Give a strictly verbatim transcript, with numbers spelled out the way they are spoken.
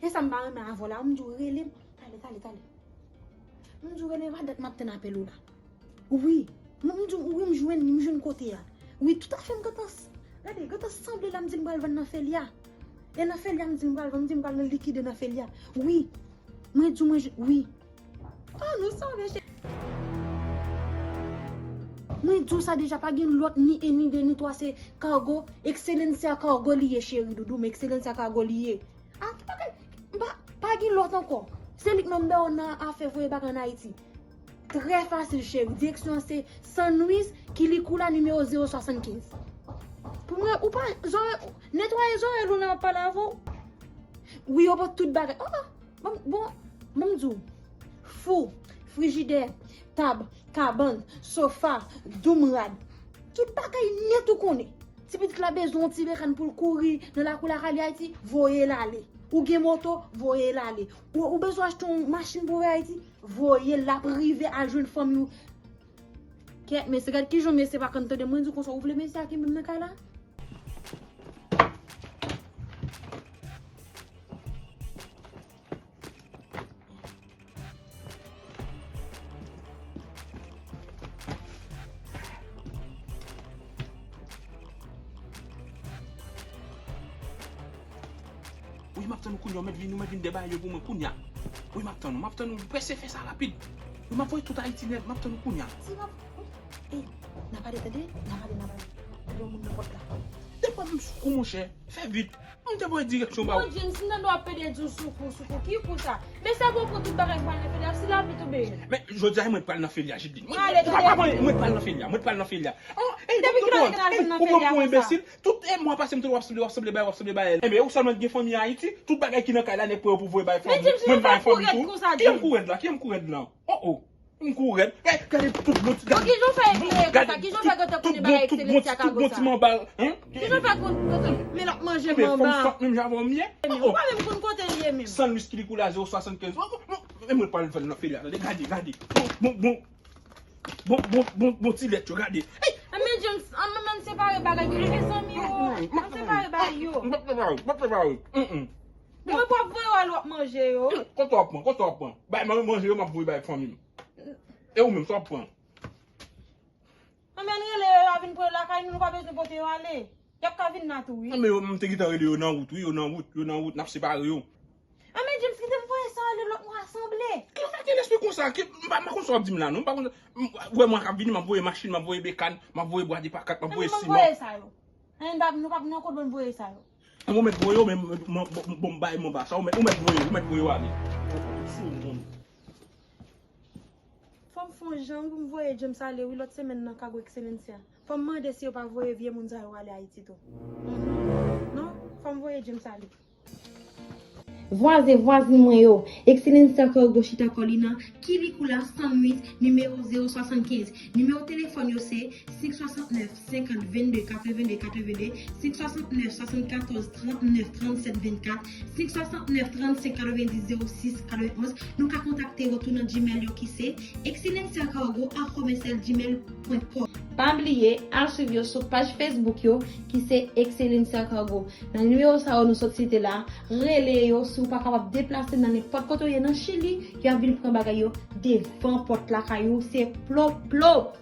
E sa m pa renmen avè w la, m di w rele m. Tale, tale, tale. M di w rele m, pa dat m ap tann apèl ou la. Wi. M, m di w, wi, m jwenn li, m jwenn kote a. Wi, toutafè m gentan s-, gade, gentan sanble la, m di l m pral vann nan Felia. E nan Felia, m di l m pral vann, m di l m pral nan likide nan Felia. Wi. Mwen di w, mwen jwenn, wi. Ah, nou sove, cheri. Mwen di w sa deja, pa gen lòt ni en, ni de, ni twa, se Cargo, Excellencia Cargo li ye, cheri doudou m, Excellencia Cargo li ye. Ah, ki bagay, pa, pa gen lòt ankò. Se li k nonbè wan nan afè voye bagay ann Ayiti. Trè fasil, cheri. Direksyon an se San Luis, Quilicura, nimewo zewo swasannkenz. Pou mwen, ou pa, zòrèy, netwaye zòrèy ou la, m ap pale avè w. Wi, yo pote tout bagay. Oh, oh. Bon, bon, bon, m di w, fou, frijidè, tab, kabann, sofa, doum rad, tout bagay nèt ou konnen. Ti pitit la bezwen yon ti bekàn pou l kouri nan lakou lakay li Ayiti, voye l ale. Ou gen moto, voye l ale. Ou, ou bezwen achte yon machin pou voye Ayiti, voye l, l ap rive al jwenn fanmi w. Kèt, mesye, gad kijan mesye pa konn tande. Mwen di w konsa, ou vle mesye a kenbe m nan kay la? Wi, m ap tann ou kounye a, ou mèt vin, ou mèt vin debay yo pou mwen kounye a. Wi, m ap tann ou, m ap tann ou, prese fè sa rapid. Wi, m ap voye tout Ayiti nèt, m ap tann ou kounye a. Ti m ap, ey, n a pale, tande, n a pale, n a pale. Tande yon moun nan pòt la. Devan m sou kou, monchè, fè vit. M te voye direksyon ba ou. Bon, James, m tande w ap pede di w sou kou, sou kou. Ki kou sa? Men sa pou w pran tout bagay pou al nan Felia, si lapli tonbe. Men, jodi a, mwen pral nan Felia, Jidlin. Mwen, ale, mwen, tande. Mwen, mwen pral nan Felia, mwen pral nan Felia. Oh, ey, depi kilè w te al jwenn nan Felia konsa? Ou pran pou enbesil? Tout e mwa pase m te wè w ap sanble, w ap sanble bay, w ap sanble bay. Enben, ou sèlman gen fanmi an Ayiti, tout bagay ki nan kay la, nèg prè yo pou voye bay fanmi. Men James, ou fè kou rèd konsa, James. Kiyè m kou rèd la? Kiyè m kou rèd la? Oh, oh. M kou rèd. Gade, gade tout bon ti, gade, gade tout bon ti, gade tout, tout bon, tout bon ti manba, hein? Kijan w fè kou rèd konsa? Men l ap manje manba. Fòm sòt menm jan avè w m ye. Ou pa menm konn kote l ye menm. San Luis Quilicura zewo swasannkenz. Men mwen pral fè l nan Felia, tande, gade, gade. Bon, bon, bon, bon, bon, bon ti lèt yo, gade. Ey! Ann men James, ann, ann, ann separe bagay yo, mezanmi, o. Ann separe bagay yo. M p ap separe, m p ap separe. Mm, mm. Mwen pou ap voye yo al w ap manje yo. Kote w ap pran, kote w ap pran? Bay mwen manje yo, m ap voye bay fanmi m. E ou menm, sa w ap pran? Ann men rele yo, yo a vin pran yo lakay nou, nou pa bezwen pote yo ale. Y ap ka vin la tou, wi. Ann men yo, m te gentan rele yo nan wout, wi, yo nan wout, yo nan wout, n ap separe yo. Ann men James, kite m voye sa ale, lòt mwa sanble. Ki sa ki lespri konsa? Ki, m pa, m pa konn sa w ap di m la, non. M pa konn, m, ou wè mwa k ap vini, m ap voye machin, m ap voye bekàn, m ap voye bwa de pa kat, m ap voye siman. Ann men ban m voye sa yo. Ann, dab, nou pa, nou ankò ban m voye sa yo. Ann, ou mèt voye yo, men, men, bon, bon, bay mwen ba sa, ou mèt, ou mèt voye, ou mèt voye yo ale. Fò m fè yon jan pou m voye James ale, wi, lòt semèn nan Cargo Excellencia. Fò m mande si yo pa voye vye moun sa yo ale Ayiti tou. Mhm. Non, fò m voye James ale. Vwazen, vwazin mwen yo, Excellencia Cargo chita kò li nan Quilicura San Luis, nimewo zewo swasannkenz. Nimewo telefòn yo se senk swasantnèf, senkant, vennde, katrevenn, katrevenn, senk swasantnèf, swasannkatòz, trannèf, trannsèt, vennkat, senk swasantnèf, trannsenk, katrevenndis, zewo sis, katrevenn-onz. Nou ka kontakte yo tou nan Gmail yo ki se excellenciacargo arobase gmail point com. Pa bliye al swiv yo sou paj Facebook yo ki se Excellencia Cargo. Nan nimewo sa yo nou sot site la, rele yo si w pa kapab deplase nan nenpòt kote w ye nan Chili, y ap vin pran bagay yo devan pòt lakay ou. Se plop, plop!